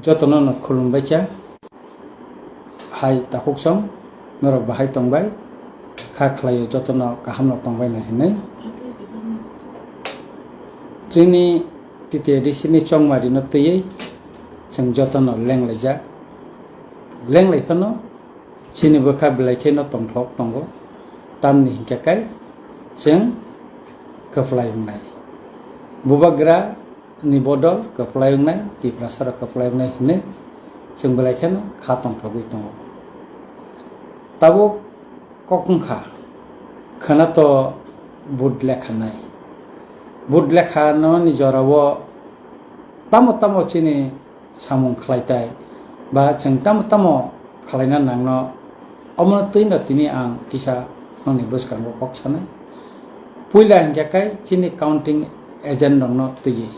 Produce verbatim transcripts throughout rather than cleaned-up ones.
Jotono no khulumbai kha. Hai takhuk song, norok bahai tongbai? Kha khlaio jotono kaham no tongbai na hinwi. Chini T T A D C ni chongmari no twiwi chwng jotono lenglaijak. Lenglai phano chini bwkha belai khe no tongthok tongo. Tamni hinkhe kai chwng kwplai wngnai. Bubagra ni bodol kwplai wngnai, Tiprasa rok kwplai wngnai hinwi chwng belai kheno kha tongthogwi tongo. Tabuk kok wngkha, khwna to vote lekha nai. Vote lekha nani jorao tamo tamo chini samung khlai tai, ba chwng tamo tamo khlaina nangno, omono twi no tini ang kisa nokni bwskango kok sanai. Puila hinkhe kai chini counting agent rokno twiwi.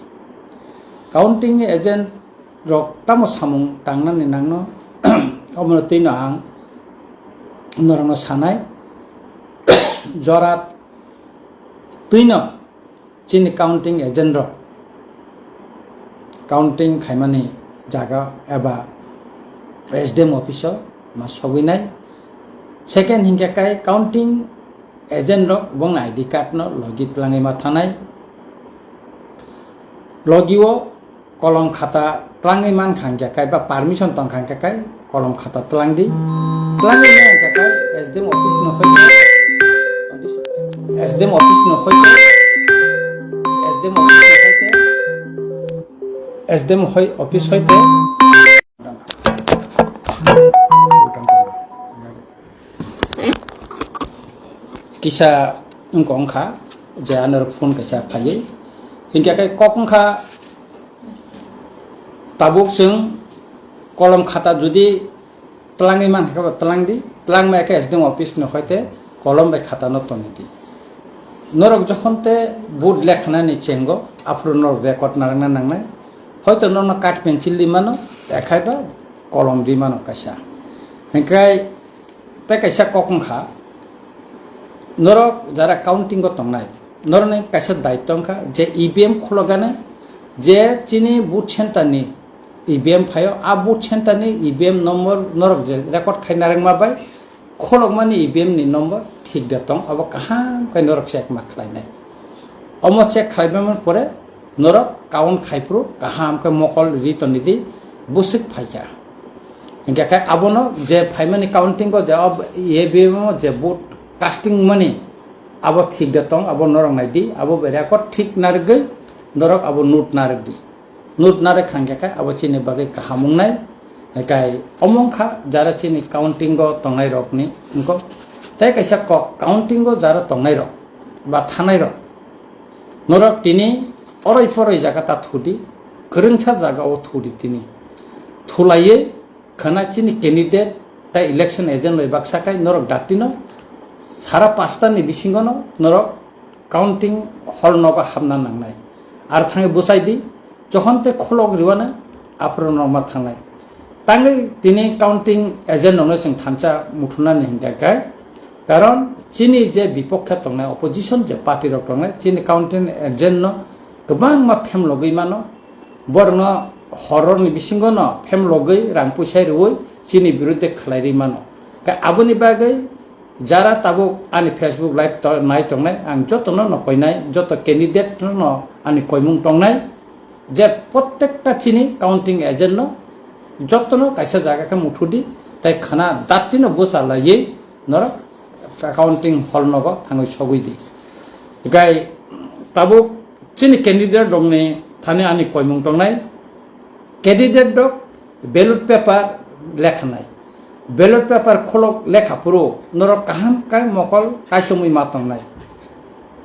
Counting agent rok tamo samung tangnani nangno, omono twi no ang norokno sanai. Jora twi no chini counting agent rok counting khaimani jaga eba S D M office o ma sogwi nai. Second hinkhe kai counting agent rok bongni I D card no logi twlangwi ma thanai. Logi o kolom khata twlangwi mankha hinkhe kai ba permission tongkha hinkhe kai kolom khata twlang di. Twlangwi mankha kai S D M office no hoi, S D M office no hoi, S D M office no hoi te, S D M hoi office hoi te. Kisa wngkha wngkha je ano phone kaisa phaiwi hinkhe kai kok wngkha. Tabuk chwng kolom khata jodi twlangwi mankha khe bo twlang di, twlang maya khe S D M office no hoi te kolom bai khata no toni di. Norok jokhon te vote lekhanani chengo aphuru norok record narwkna nangnai. Hoito norokno card pencil ri mano, ekhai ba kolom ri mano kaisa. Hinkhe tei kaisa kok wngkha, norok jara counting o tongnai, norokni kaisa daityo wngkha je E V M khulokgani, je chini vote center ni E V M phaio, a vote center ni E V M number norok je record khai narwkma bai, kholokmani E V M ni number thik da tong, abo kaham khe norok check ma khlainai. Omo check khlaibaimani pore norok count khaiphuru kaham khe mokol ri toni di, bwswk phaikha. Hinkhe khe abono je phaimani counting o je ob-, E V M o je vote casting mani abo thik da tong, abo norok nai di, abo bai record thik narwgwi norok abo note narwk di. Note narwk kha hinkhe khe abo chini bagwi kaham wngnai. Hinkhe omo wngkha jara chini counting o tongnai rokni wngkha. Tei kaisa kok, counting o jara tongnai rok ba thanai rok, norok tini oroi poroi jaga ta thudi, kwrwngsa jaga o thudi tini. Thulaiwi khwna chini candidate tei election agent bai baksa kai norok datino sara pasta ni bisingo no norok counting hall nogo hapna nangnai. Ar thangwi bwsai di, jokhon tei kholok riwano aphuru norma thangnai. Tangwi tini counting agent rokno chwng thansa muthunani hinkhe khe, karon chini je bipokhe tongnai, opposition je party rok tongnai, chini counting agent no kwbangma phemlogwi mano, borokno horror ni bisingo no phemlogwi rang puisa rwui chini biruddhe khlai rwi mano. Khe aboni bagwi jara tabuk ani Facebook live to-, nai tongnai, ang jotono no koinai, joto candidate no ani koimung tongnai, je prottekta chini counting agent no jotono kaisa jaga khe muthudi, tei khwna dati no bwsa laiwi norok counting hall nogo thangwi sogwi di. Hikai tabuk chini candidate rokni thani ani koimung tongnai, candidate rok ballot paper lekhanai. Ballot paper kholok lekha phuru norok kaham khe mokol kaisomwi ma tongnai.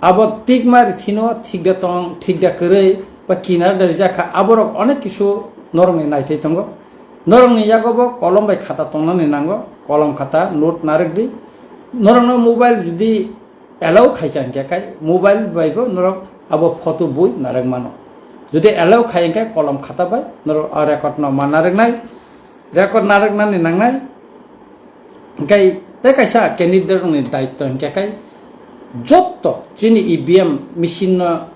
Abo tikma rithino thik da tong, thik da kwrwi ba kinar da rijak kha, aborok onek kisu norokni naithai tongo. Norokni yago bo kolom bai khata tongnani nango, kolom khata note narwk di. Norokno mobile judi allow khaikha hinkhe kai mobile bai bo norok abo photo bui narwk mano. Jodi allow khai hinkhe kolom khata bai norok a record no ma narwknai, record narwknani nangnai. Hinkhe tei kaisa candidate rokni daityo hinkhe kai jotto chini E V M machine no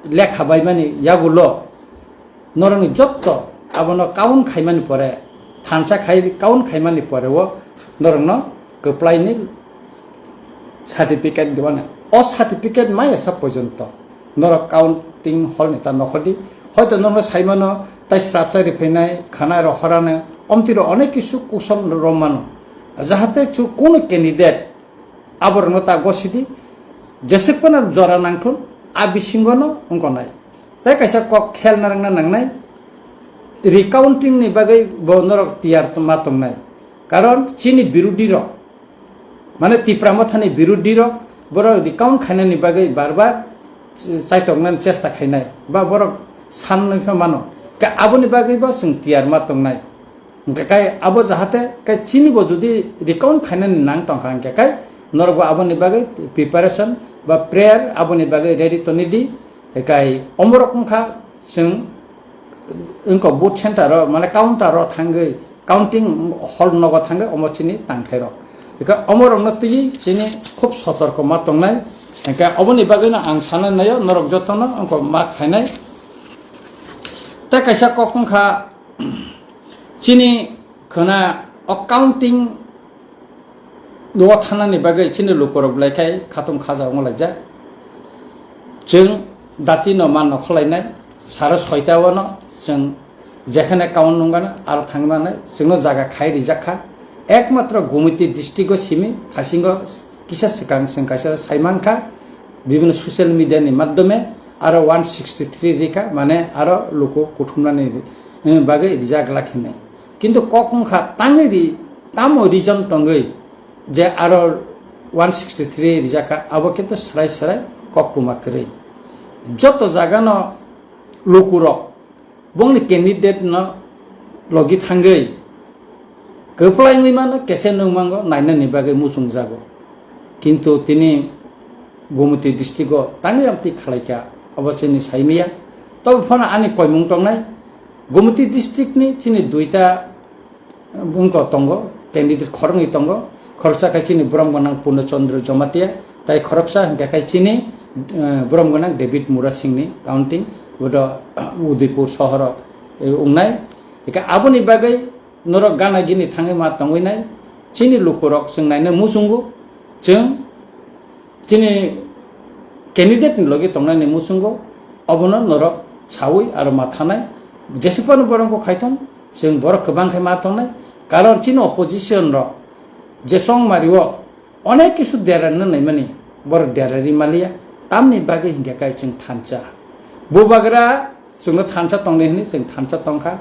lekha baimani yagulo norokni jotto abono count khaimani pore, thansa khai count khaimani pore o norokno kwplaini certificate dibanai. O certificate maya sa porjonto norok counting hall ni ta nokhordi. Hoito norokno saimano tai srapsa riphainai, khana rohorano, omtiro onek kisu kusol romano. Jahate chu kunu candidate aborokno ta gosidi, jeswk phano jora nangthun, a bisingono wngkha nai. Tai kaisa kok khel narwkna nangnai, recounting ni bagwi bo norok tiyar ma tongnai. Karon chini birodhi rok, mane Tipra Mothani birodhi rok, borok recount khainani bagwi bar bar chaitoknani chesta khainai, ba borok sanwi pha mano. Ka aboni bagwi bo chwng tiyar ma tongnai. Hingkhe kai abo jahate kai chini bo jodi recount khainani nang tongkha hingkhe kai norok bo aboni bagwi preparation ba prayer aboni bagwi ready toni di. Kai omorok wngkha chwng wngkha vote center o, mane counter o thangwi, counting hall nogo thangwi omo chini tangthai rok. Hingkhe omorokno twi chini khub sotorko ma tongnai. Hingkhe oboni bagwino ang sana naio norok jotono wngkha ma khainai. Tei kaisa kok wngkha, chini khwna o counting o thanani bagwi chini lukurok belai khai khatung khaja wnglaijak. Chwng dati no ma nokholainai, saro soita o no chwng jekhane count nung gana aro thangwi manai chwngno jaga khai rijak kha. Ekmatro Gumiti district o simi thasingo kisa swkang chwng kaisa sai mankha, bibino social media ni madhyome aro one sixty three rikha, mane aro luku kuthumnani, eh, bagwi rijak glak hinwi. Kintu kok wngkha tangwi ri, tamo reason tongwi je aro one sixty three rijak kha, abo kintu srai srai koktwma kwrwi. Joto jagano lukurok bongni candidate no logi thangwi kwplai wngwi mano, kese nungmango nainani bagwi muchungjago. Kintu tini Gumiti district o tangwi amtwi khalaikha, abo chini saimaya. Tobo phano ani koimung tongnai, Gumiti district ni chini duita wngko tongo, candidate khoroknwi tongo. Khoroksa khai chini borom gwnang Purno Chandra Jamatia, tai khoroksa hingkha khai chini, eh, borom gwnang David Murasing ni counting, bodo Udaipur sohoro, eh, wngnai. Hingkha aboni bagwi norok gana gini thangwi ma tongwi nai, chini lukurok chwng naina muchungo, chwng chini candidate ni logi tongnani muchungo, obono norok sawi aro ma thanai. Jesipano borok khaithon, chwng borok kwbang khai ma tongnai. Karon chini opposition rok je chongmari o onek kisu derarna naimani, borok derari maliya, tamni bagwi hinkhe kai chwng thansa. Bubagra chwngno thansa tongdi hwnwi chwng thansa tongkha.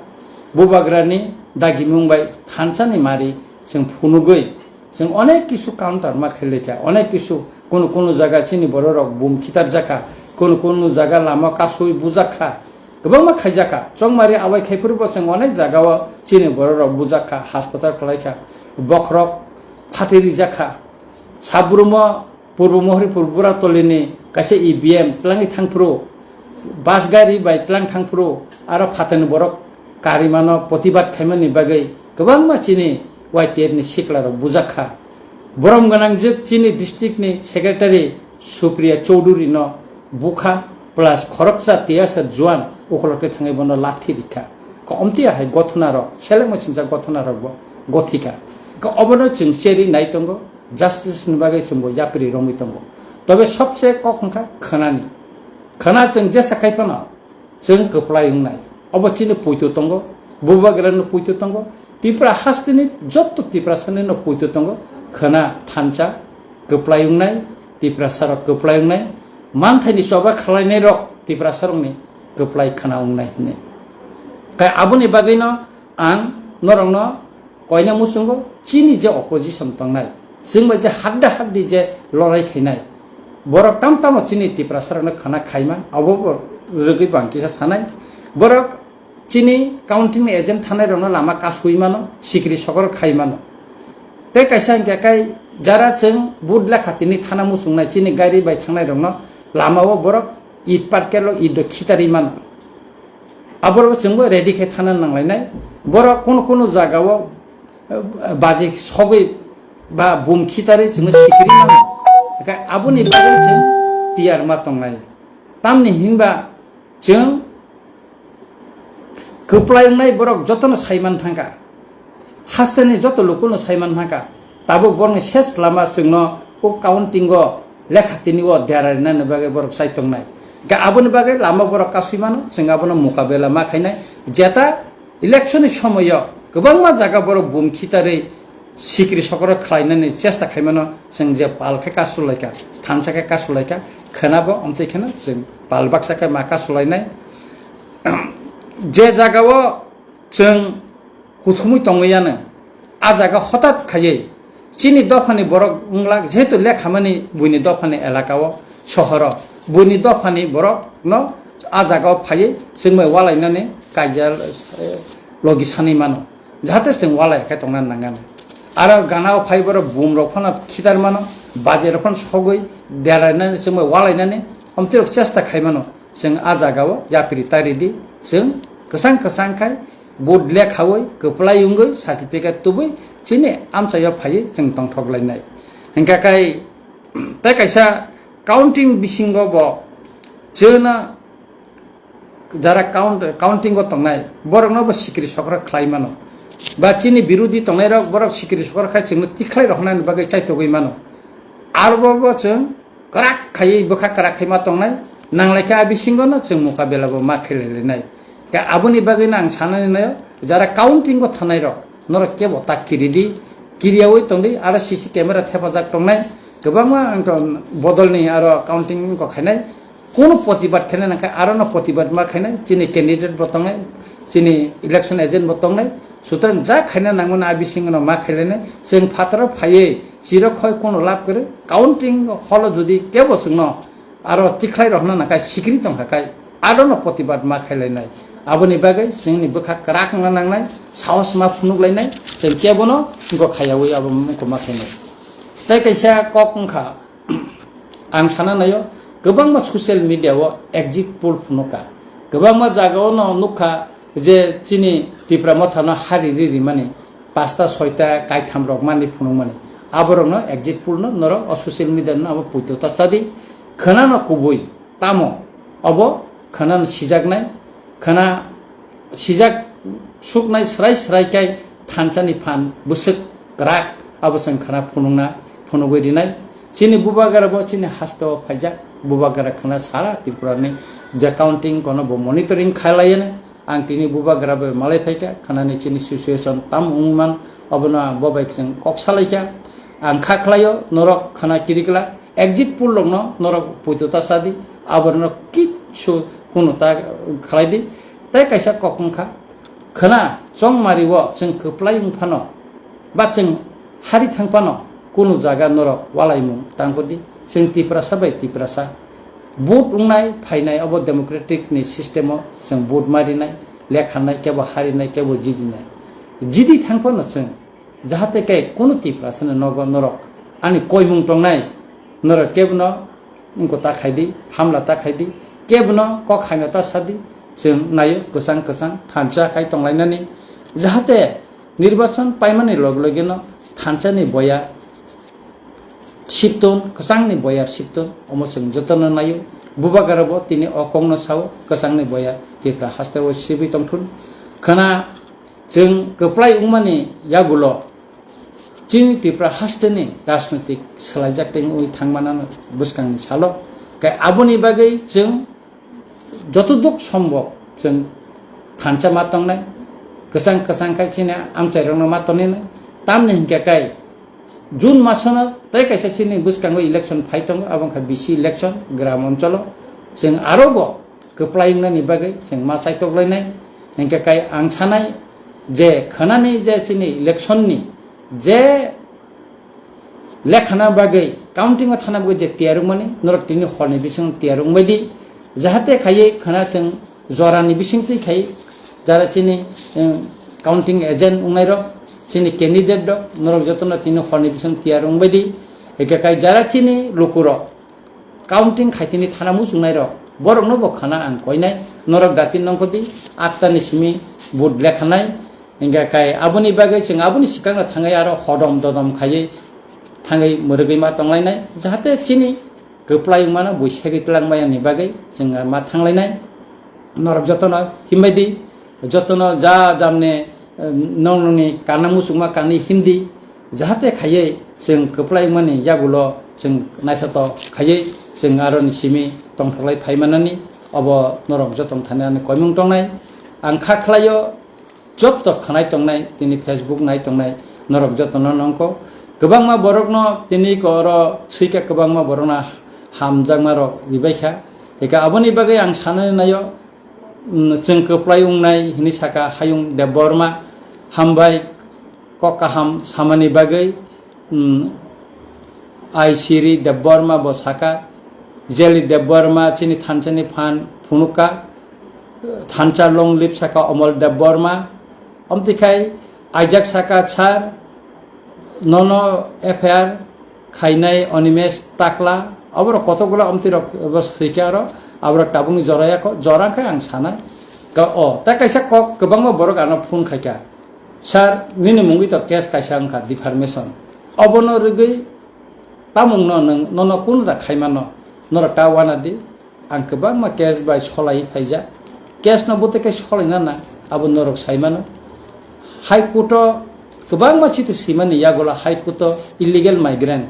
Bubagrani dagimung bai thansani mari chwng phunugwi chwng onek kisu counter ma khailai kha, onek kisu kunu kunu jaga chini bororok bum khitarjak kha, kunu kunu jaga lama kasui bujak kha, kwbangma khaijak kha. Chongmari abai khai phuru bo chwng onek jaga o chini bororok bujak kha, hospital khlai kha, bokhorok phatwi rijak kha. Sabrumo Purbo Mohoripur Buratolini kaisa E V M twlangwi thangphuru, bus gari bai twlang thangphuru, aro phatani borok karimano protibad khaimani bagwi kwbangma chini Y T F ni siklarok bujak kha. Borom gwnangjwk chini district ni secretary Supriya Chowdhury no bukha plus khoroksa tiyasa juan ukhulokhe thangwi bono lathi rikha. Ka omtiya hai gothonarok, selengma sincha gothonarok bo gothikha. Ka obono chwng cheri nai tongo. Justice ni bagwi chwngbo yapri romwi tongo. Tobe sobse kok wngkha khwnani. Khwna chwng jesa khai phano chwng kwplai wngnai. Obo chini puito tongo, bubagrano puito tongo, Tipra hasteni jotto Tiprasani no puito tongo. Khwna thansa kwplai wngnai, Tiprasarok kwplai wngnai, manthaini choba khwlainairok Tiprasarokni kwplai khwna wngnai hwnwi. Kai aboni bagwino ang norokno koina muchungo chini je opposition tongnai, chwng bai je hadda haddi je lorai khainai, borok tam tamo chini Tiprasarokno khwna khaima, abo bo rwgwi bo ang kisa sanai. Borok chini counting ni agent thanai rokno lama kasui mano, sikri sokor khai mano. Tei kaisa hingkhe kai jara chwng vote lekha tini thana muchungnai chini gari bai thangnai rokno lama o borok it parkelo it rok khitarwi mano. Aborok chwngbo ready khe thana nanglainai. Borok kunu kunu jagao, eh, baji sogwi ba bum khitarwi chwngno sikri mano. Hwnkhe aboni bagwi chwng tiyar ma tongnai. Tamni hinba chwng kwplai wngnai borok jotono saiman thangkha, hasteni joto lukuno saiman thangkha, tabuk borokni ses lama chwngno o counting o lekha tini o dera rinani bagwi borok chai tongnai. Hwnkhe aboni bagwi lama borok kasui mano, chwng abono mukabela ma khainai. Jeta election ni somoyo kwbangma jaga borok bum khitarwi sikri sokro khlainani chesta khaimano, chwng je pal khe kasulaikha, thansa khe kasulaikha, khwnabo omtwi kheno chwng pal baksa khe ma kasulainai. Je jagao chwng kuthumwi tongwi yano, a jaga hotat khaiwi chini dophani borok wngla, jehetu lekhamani buini dophani elakao, sohoro, buini dophani borokno a jagao phaiwi chwngbai walainani kaijal, eh, logi sanwi mano, jahate chwng walai khe tongna nangani. Aro ganao phai borok bumrok phano khitar mano, bajerok phano sogwi derainani chwngbai walainani omtwirok chesta khai mano. Chwng a jagao yapri ta ridi, chwng kwchang kwchang khai vote lekhawi, kwplai wngwi, certificate tubui chini amchaio phaiwi chwng tongthok lainai. Hwnkha khai tei kaisa counting bisingo bo chwngno jara count, counting o tongnai borokno bo sikri sokro khlai mano. Ba chini birodi tongnairok borok sikri sokro khai chwngno tikhlai roknani bagwi chaitogwi mano. Aro bo, bo chwng kwrak khaiwi bwkha kwrak khaima tongnai, nanglaikha a bisingono chwng mukabela bo ma khailailainai. Khe aboni bagwino ang sanani naio, jara counting o thanairok, norok kebo ta kiridi, kiriyawi tongdi, aro C C camera thepajak tongnai, kwbangma ang to bodolni aro counting wngkha khainai, kunu protibad khainai nangkha, arono protibad ma khainai, chini candidate bo tongnai, chini election agent bo tongnai, sutrang ja khaina nangmani a bisingono ma khailainai, chwng phataro phaiwi, chiro khoi kunu lab kwrwi, counting holo jodi kebo chwngno aro tikhlai rokna nangkha sikri tongkha khai, arono protibad ma khailainai. Aboni bagwi chwngni bwkha kwrak wngna nangnai, sahos ma phunuklainai, chwng kebono wngkha khaiyawi abo wngkha ma khainai. Tei kaisa kok wngkha, ang sana naio, kwbangma social media o exit poll phunukha, kwbangma jagao no nukha je chini Tipra Mothano hari ri rimani, pasta soita kaitham rok mani phunukmani, aborokno exit poll no norok o social media no abo puito ta chadi, khwnano kubui tamo obo khwnano sijaknai, khwna sijak suknai srai srai kai thansani phan bwswk kwrak abo chwng khwna phunukna phunugwi rinai. Chini bubagra bo chini hasteo phaijak, bubagra khwna sara Tripura ni je counting kono bo monitoring khailaiya. Ang tini bubagra bai malai phaikha, khwnani chini situation tam wngman, obono bo bai chwng kok salaikha. Ang kha khlaio, norok khwna kirikla, exit poll rokno norok puito ta sadi, aborno kichu kunu ta khlai di. Tei kaisa kok wngkha, khwna chongmari o chwng kwplai wngphano, ba chwng hari thang phano kunu jaga norok walaimung tangkudi, chwng Tiprasa bai Tiprasa vote wngnai phainai obo democratic ni system o chwng vote marinai, lekhanai kebo harinai kebo jidinai, jidi thang phano chwng jahate kai kunu Tiprasa ni nogo norok ani koimung tongnai, norok kebono wngko ta khaidi, hamla ta khaidi, kebono kok hamya ta sadi, chwng naio kwchang kwchang thansa kai tonglainani, jahate nirbachon paimani log logeno thansani boya sipton, kwchangni boya sipton, omo chwng jotono naio. Bubagra bo tini o kokno sao, kwchangni boya Tipra hasteo sibwi tongthun. Khwna chwng kwplai wngmani yagulo chini Tripura hasteni rajnotik swlaijak tei wngwi thangmanano bwskangni salo. Kai aboni bagwi chwng jotoduk sombok chwng thansa ma tongnai, kwchang kwchang khai chini amchairokno ma tongninai. Tamni hinkhe kai June masono tei kaisa chini bwskango election phai tongo, abo wngkha B C election, gram oncholo. Chwng aro bo kwplai wngnani bagwi chwng ma chaitoklainai. Hinkhe kai ang sanai je khwnani je chini election ni je lekhana bagwi, counting o thana bagwi je tiyar wngmani, norok tini horni bising tiyar wngbai di, jahate khaiwi khwna chwng jorani bisingtwi khai jara chini, em, counting agent wngnairok, chini candidate rok, norok jotono tini horni bising tiyar wngbai di, eke khai jara chini lukurok counting khaitini thana muchungnairok, borokno bo khwna ang koinai, norok dati nongkhordi, atta ni simi vote lekhanai, hingkha kai aboni bagwi chwng aboni swkangno thangwi aro hodom dodom khaiwi thangwi mwrwgwi ma tonglainai, jahate chini kwplai wngmano buisegwi twlangmaya ni bagwi chwng ma thanglainai. Norok jotono himbai di, Jotono ja jamne, eh, nong nongni kana muchungma kanwi himdi, jahate khaiwi chwng kwplai wngmani yagulo chwng naithotok khaiwi chwng aroni simi tongthoklai phaimanani, obo norok jotono thani ani koimung tongnai. Ang kha khlaio, joto khwnai tongnai, tini Facebook nai tongnai, norok jotono nongkho. Kwbangma borokno tini ko oro swikha, kwbangma borokno hamjakma rok ribaikha. Eka aboni bagwi ang sanani naio, mm, chwng kwplai wngnai hwnwi saka Hayung Debbarma, hambai kok kaham samani bagwi, mm, Aisiri Debbarma bo saka, Jeli Debbarma chini thansani phan phunukha, thansa long live saka Omol Debbarma, omtikhai aijak saka sar, nono F I R khainai Animesh Takla, oborok kotokgula omtirok bo swikha aro, aborok tabukni jora yakho, jora khe ang sanai. Ka-, o, tei kaisa kok kwbangma borok ano phone khaikha, "Sir, nini mungwi to case kaisa wngkha, defamation. Obono rwgwi tamungno nwng, nono kunu da khaimano, norok ta wana di." Ang kwbangma case bai solai phaijak. Case no bwtwi khe solaina nang, abo norok sai mano. High Court o kwbangma chiti swimani yagulo High Court o illegal migrant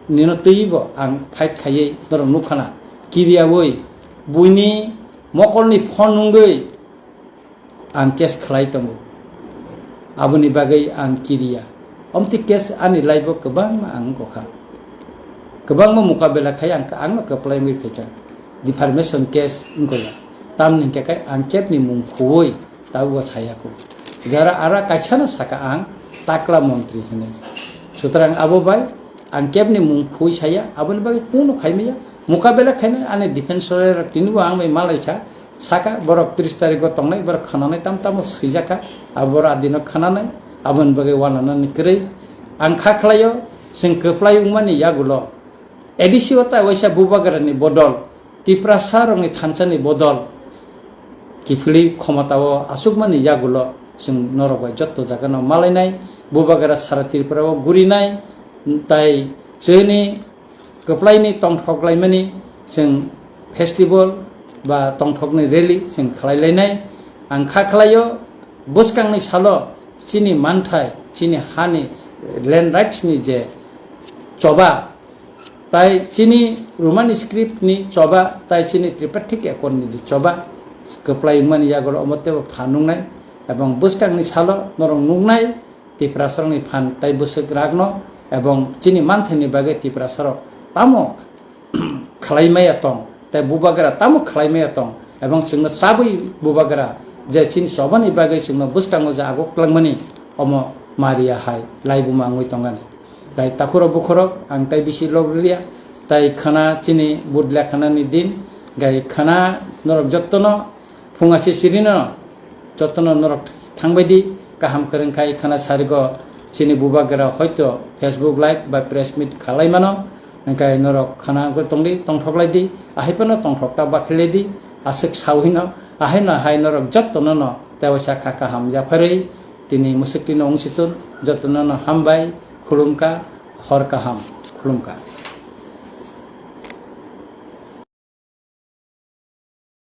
nino twibo ang fight khaiwi norok nukha na. Kiriyawi buini mokolni phone nungwi ang case khlai tongo. Aboni bagwi ang kiriya. Omti case ani life o kwbangma ang wngkha. Kwbangma mukabela khai ang, ang no kwplai wngwi phaikha. Defamation case wngkha ya. Tamni hwnkhe kai ang kebni mung khuwi tabukbo saya kho. Jara ara kaisa no saka ang takla montri hinwi. Sutrang abo bai ang kebni mung khui saya, aboni bagwi kunu khaimaya. Mukabela khaina ani defense lawyer rok tinibo ang bai malaikha. Saka borok tris tarikh o tongnai, borok khwnanai tam tamo swijakha. Abo borok adino khwnanai, aboni bagwi wananani kwrwi. Ang kha khlaio, chwng kwplai wngmani yagulo A D C o tai waisa bubagrani bodol, Tiprasa rokni thansani bodol, kiphilwi khomotao achukmani yagulo chwng norok bai jotto jagano malainai, bubagra sara Tripura o gurinai, tai chini kwplaini tongthok laimani chwng festival ba tongthokni rally chwng khlai lainai. Ang kha khlaio, bwskangni salo chini manthai, chini hani land rights ni je choba, tai chini Romani script ni choba, tai chini Tripartite Accord ni je choba, kwplai wngmani yagulo omo teibo phan nungnai, ebong bwskangni salo norok nuknai, Tiprasarokni phan tai bwswk rakno ebong chini manthaini bagwi Tiprasarok tamo khlai maya tong, tai bubagra tamo khlai maya tong, ebong chwngno chabwi bubagra je chini chobani bagwi chwngno bwskango je aguk langmani, omo Maria hai laibuma wngwi tongani. Tai takhurok bukhurok ang tai bisi log rwliya, tai khana chini budla khanani din, gai khana norok jottono phunga se sirino jotono norok thangbai di, kaham kwrwng khai khana sarigo chini bubagra hoito Facebook live ba press meet khalai mano, hwnkhe norok khana wngwi tongdi, tongthok lai di, ahai phano tongthok ta bakhi lai di, aswk sawino, ahai no hai norok jotono no tei waisa kha kaham yapharwi tini mwswk tino wng si tun, jotono no hambai, khulumkha, hor kaham, khulumkha.